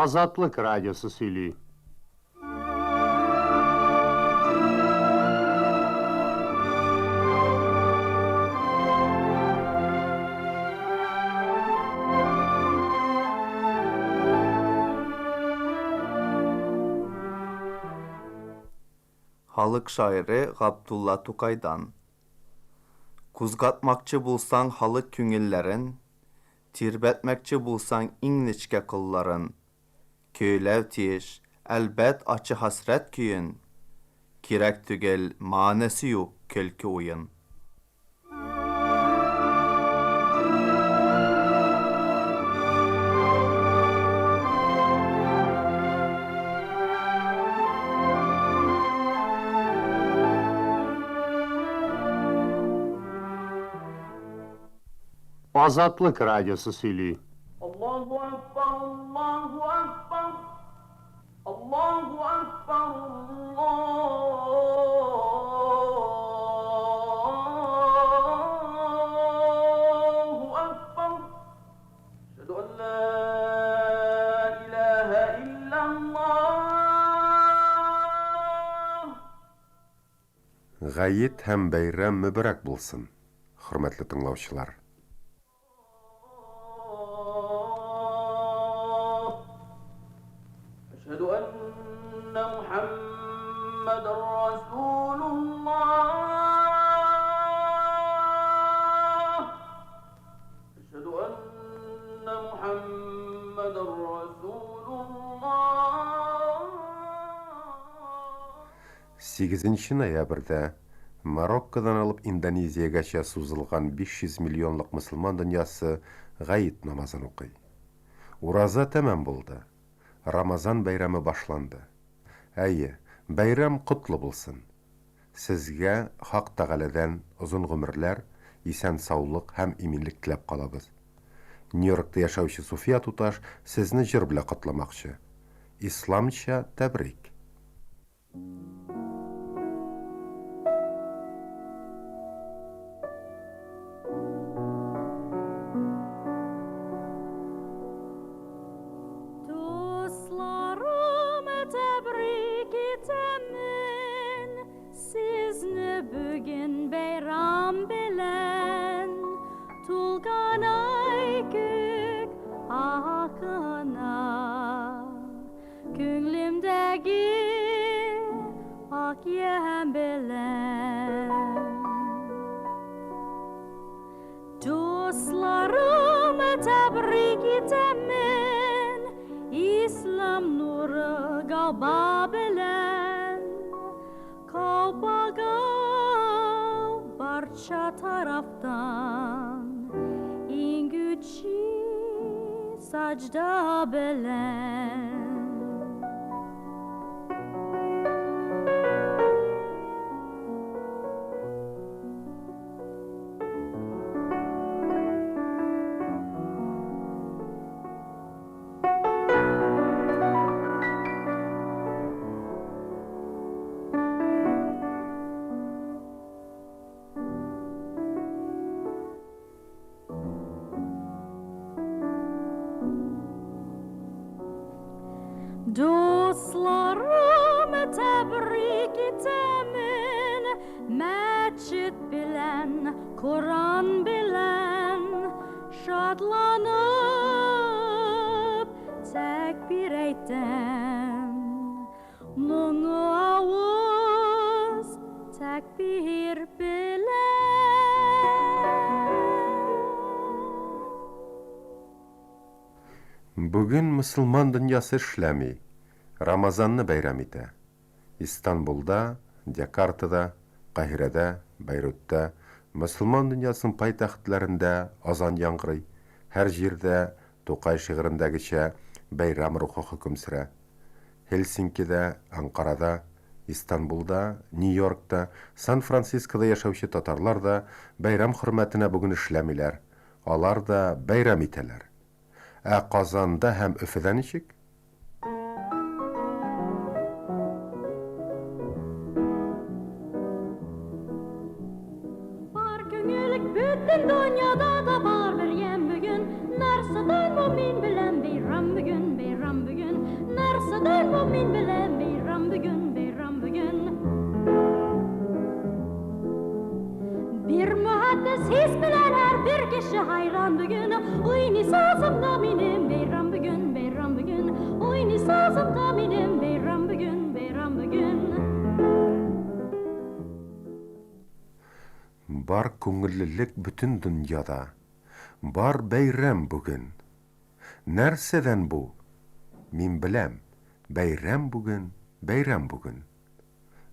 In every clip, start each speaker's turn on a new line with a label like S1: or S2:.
S1: Азатлык радиосы сөйли.
S2: Халык шагыйре Габдулла Тукайдан. Кузгатмакчы булсаң халык күңелләрен, Тирбәтмәкче булсаң иң нечкә кылларын, Көйләү тиеш, әлбәт, ачы хәсрәт көен, Кирәк түгел, мәгънәсе юк көлке уен.
S1: Азатлык радиосы сөйли.
S3: Аллаһу акбар, Аллаһу акбар, Аллаһу акбар, Аллаһу акбар. Әшһәду ан ла илаһа иллаллаһ.
S4: Гает һәм бәйрәм мөбарәк булсын, хөрмәтле тыңлаучылар!
S3: Әшһәду әннә Мухәммәдәр Расулуллаһ. Әшһәду әннә Мухәммәдәр Расулуллаһ.
S4: Сигезенче ноябрьдә Мароккодан алып Индонезиягәчә сузылган 500 миллионлык мөселман дөньясы Гает намазын укый. Ураза тәмам булды. Рамазан бәйрәме башланды. Әйе, бәйрәм котлы булсын! Сезгә Хак Тәгаләдән озын гомерләр, исән-саулык һәм иминлек теләп калабыз. Нью-Йоркта яшәүче Суфия туташ сезне җыр белән котламакчы. Исламча тәбрик!
S5: Дусларым, тәбрик итәмен Сезне бүген бәйрәм белән. Тулган ай күк акына. Күңлемдәге ак ямь белән. Дусларым, тәбрик итәмен Ислам нуры габа белән. Калпага барча тарафтан иңүче саҗда белән. Дусларым, тәбрик итәмен Мәчет белән, Коран белән Шатланып тәкбир әйтәм. Моңы авыз тәкбир белән.
S4: Бүген мөселман дөньясы эшләми, Рамазанны бәйрәм итә. Истанбулда, Дьякартада, Каһирәдә, Бәйрутта, мөселман дөньясының пайтәхетләрендә азан яңгырый, һәр җирдә, Тукай шигырендәгечә, бәйрәм рухы хөкем сөрә. Һельсинкида, Әнкарада, Истанбулда, Нью-Йоркта, Сан-Францискода яшәүче татарлар да бәйрәм хөрмәтенә бүген эшләмиләр, алар да бәйрәм итәләр. Ә Казанда һәм Өфедә ничек?
S5: Бар күңел бөтен дөньяда да бар бер ямь бүген. Нәрсәдән бу мин беләм, бәйрәм бүген, бәйрәм бүген. Хис белән һәрбер кеше хайран бүген. Уйный сазым да минем бәйрәм бүген, бәйрәм бүген. Уйный сазым да минем бәйрәм бүген, бәйрәм бүген.
S4: Бар күңеллелек бөтен дөньяда. Бар бәйрәм бүген. Нәрсәдән бу? Мин беләм, бәйрәм бүген, бәйрәм бүген.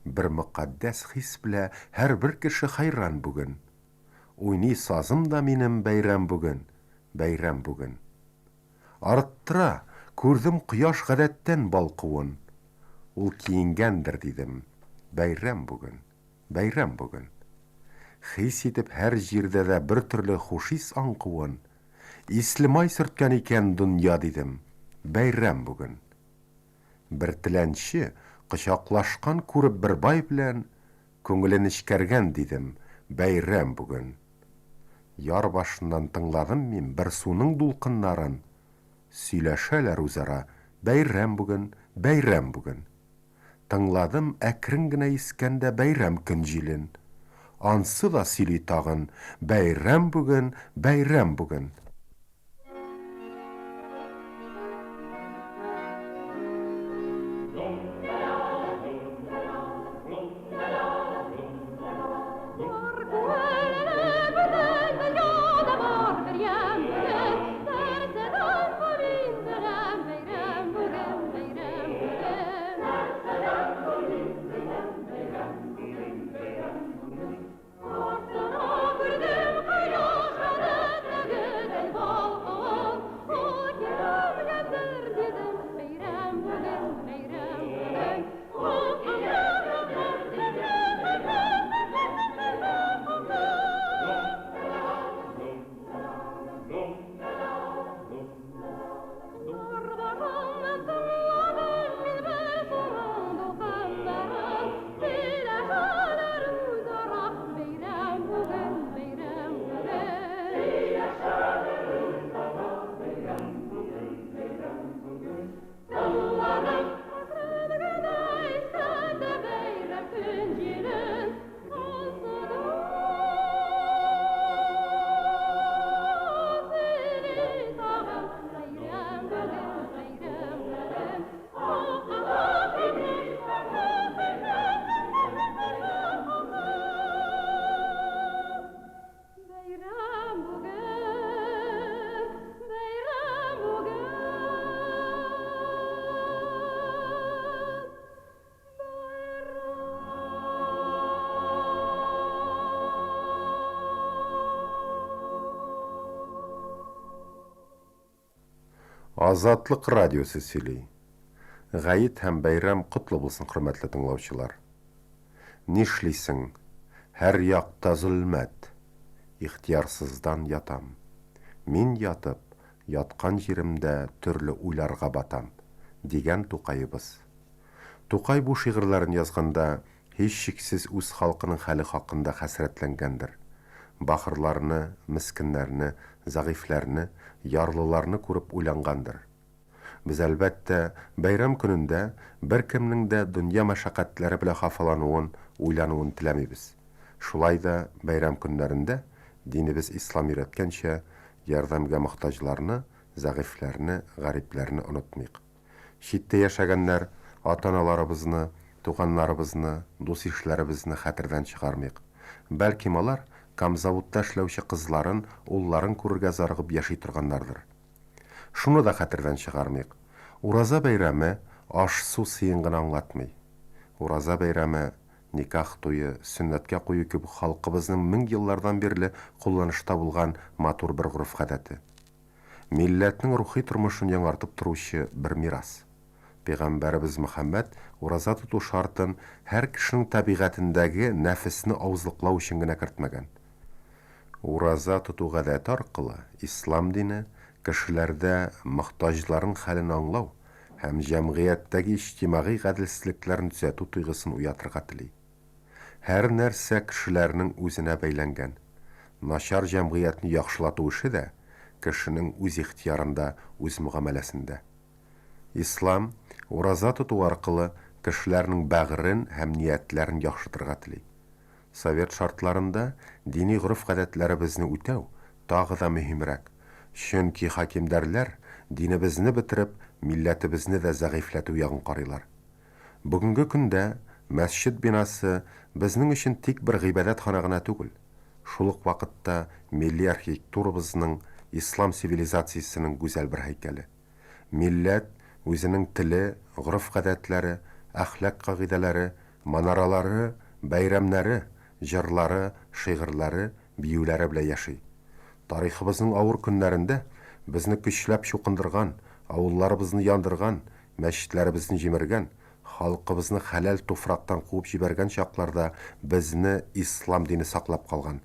S4: Бер мөкатдәс хис белә һәрбер кеше хәйран бүген. Уйный сазым да минем бәйрәм бүген, бәйрәм бүген. Арттыра, күрдем кояш гадәттән балкуын. Ул киенгәндер, дидем, бәйрәм бүген, бәйрәм бүген. Хис итеп һәр җирдә дә бер төрле хуш ис аңкуын. Исле май сөрткән икән дөнья, дидем, бәйрәм бүген. Бер теләнче, кочаклашкан күреп бер бай белән, күңеле нечкәргән, дидем, бәйрәм бүген. Яр башыннан тыңладым мин бер суның дулкыннарын, сөйләшәләр үзара, бәйрәм бүген, бәйрәм бүген. Тыңладым әкрен генә искәндә бәйрәм көн җилен. Ансы да сөйли тагын, бәйрәм бүген, бәйрәм бүген. Азатлык радиосы сөйли. Гает һәм бәйрәм котлы булсын, хөрмәтле тыңлаучылар. Нишлисең? Һәр якта зөлмәт. Ихтыярсыздан ятам. Мин ятып, яткан җиремдә төрле уйларга батам, дигән Тукаебыз. Тукай бу шигырьләрен язганда, һичшиксез үз халкының хәле хакында хәсрәтләнгәндер. Бахырларны, мескеннәрне, зәгыйфьләрне, ярлыларны күреп уйлангандыр. Без, әлбәттә, бәйрәм көнендә беркемнең дә дөнья мәшәкатьләре белән хафалануын, уйлануын теләмибез. Шулай да бәйрәм көннәрендә, динебез ислам өйрәткәнчә, ярдәмгә мохтаҗларны, зәгыйфьләрне, гарипләрне онытмыйк. Читтә яшәгәннәр ата-аналарыбызны, туганнарыбызны, дус-ишләребезне хәтердән чыгармыйк. Бәлкем алар камзавутта эшләүче кызларын, улларын күрергә зарыгып яши торганнардыр. Шуны да хәтердән чыгармыйк, Ураза бәйрәме аш-су сыен гына аңлатмый. Ураза бәйрәме, никах туе, сөннәткә кую кебек халкыбызның мең еллардан бирле кулланышта булган матур бер гореф-гадәте. Милләтнең рухи тормышын яңартып торучы бер мирас. Пәйгамбәребез Мөхәммәд ураза тоту шартын һәр кешенең табигатендәге нәфесне авызлыклау өчен генә кертмәгән. Ураза тоту гадәте аркылы ислам дине кешеләрдә мохтаҗларның хәлен аңлау һәм җәмгыятьтәге иҗтимагый гаделсезлекләрне төзәтү тойгысын уятырга тели. Һәр нәрсә кешеләрнең үзенә бәйләнгән. Начар җәмгыятьне яхшылату эше дә кешенең үз ихтыярында, үз мөгамәләсендә. Ислам, ураза тоту аркылы, кешеләрнең бәгырен һәм ниятләрен яхшыртырга тели. Совет шартларында дини гореф-гадәтләребезне үтәү тагы да мөһимрәк. Чөнки хакимдарләр, динебезне бетереп, милләтебезне дә зәгыйфьләтү ягын карыйлар. Бүгенге көндә мәсҗид бинасы безнең өчен тик бер гыйбадәтханә гына түгел, шул ук вакытта милли архитектурабызның, ислам цивилизациясенең гүзәл бер һәйкәле. Милләт үзенең теле, гореф-гадәтләре, әхлак кагыйдәләре, манаралары, бәйрәмнәре, җырлары, шигырьләре, биюләре белән яши. Тарихыбызның авыр көннәрендә безне көчләп чукындырган, авылларыбызны яндырган, мәчетләребезне җимергән, халкыбызны хәләл туфрактан куып җибәргән чакларда безне ислам дине саклап калган.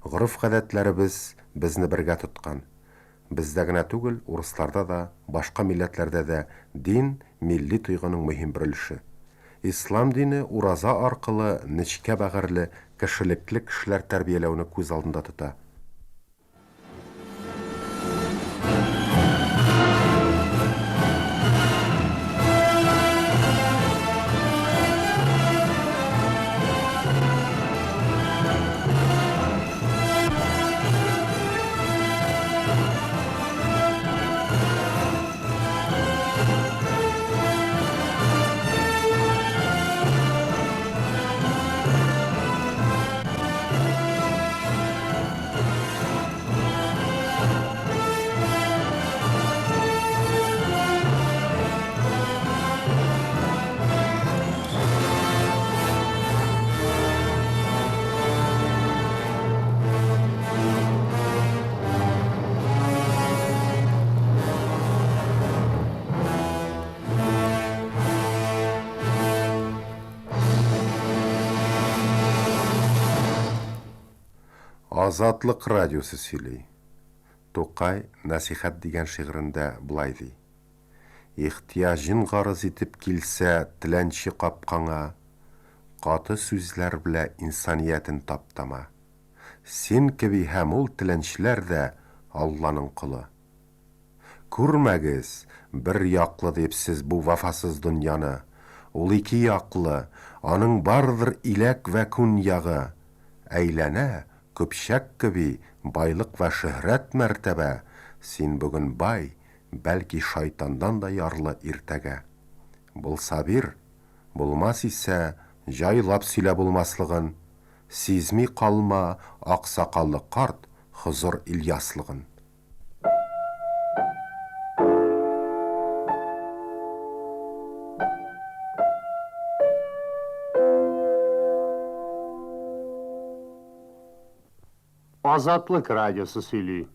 S4: Гореф-гадәтләребез безне бергә тоткан. Бездә генә түгел, урысларда да, башка милләтләрдә дә дин, милли тойгының мөһим бер өлеше. Ислам дине ураза аркылы нечкә бәгырьле, кешелекле кешеләр тәрбияләүне күз алдында тота. Азатлык радиосы сөйли. Тукай Нәсихәт дигән шигырендә болай ди. Ихтыяҗын гарыз итеп килсә теләнче капкаңа, Каты сүзләр белә инсаниятен таптама. Син кеби һәм ул теләнчеләр дә Алланың колы. Күрмәгез, бер яклы дип сез бу вафасыз дөньяны, Ул ике яклы, аның бардыр иләк вә күн ягы. Әйләнә, көпчәк кеби, байлык вә шөһрәт мәртәбә, Син бүген бай, бәлки шайтаннан да ярлы иртәгә. Булса бир, булмас исә, җайлап сөйлә булмаслыгын, Сизми калма ак сакаллы карт Хозыр Ильяслыгын.
S1: Азатлык радиосы сөйли.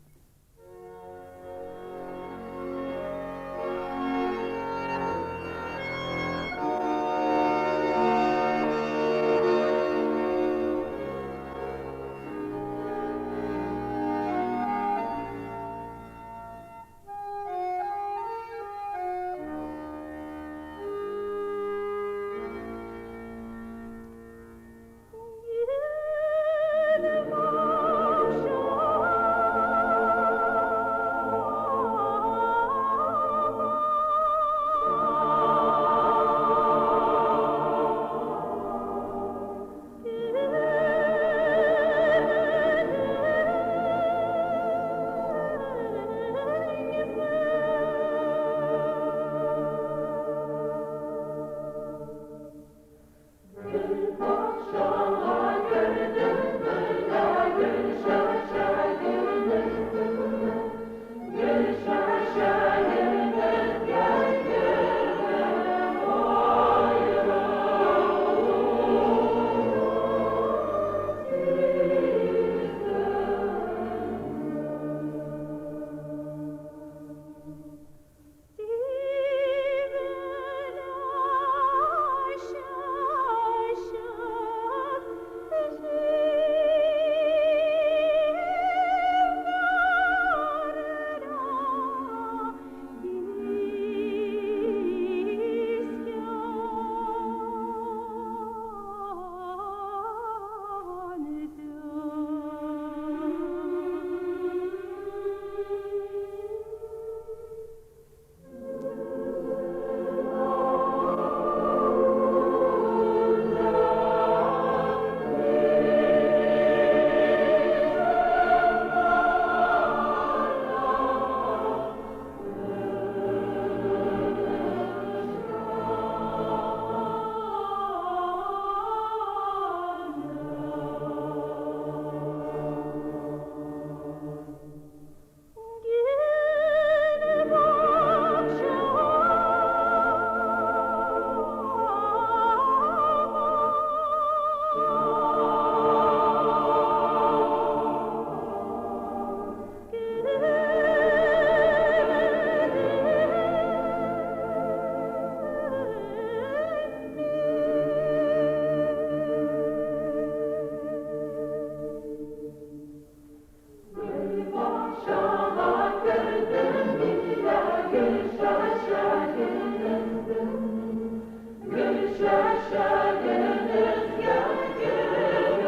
S5: Чәчәгенезгә кереп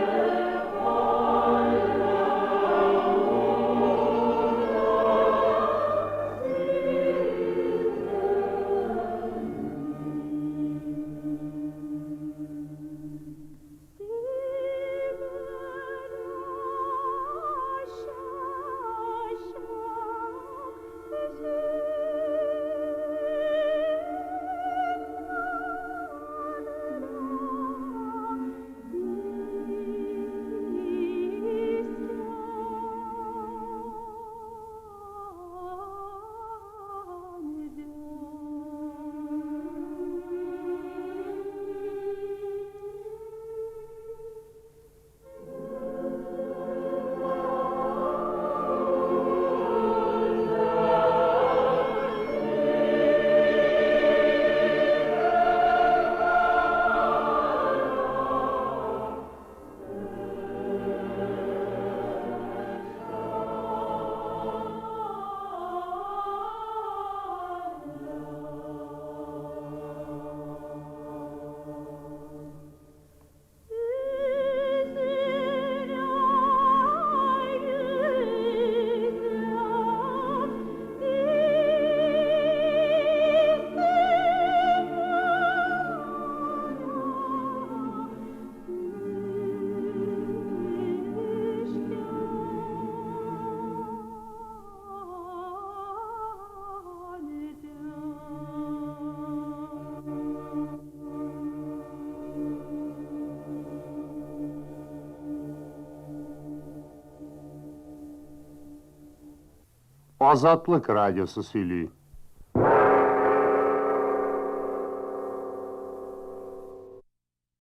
S1: Azatlık Radyosu söylüyor.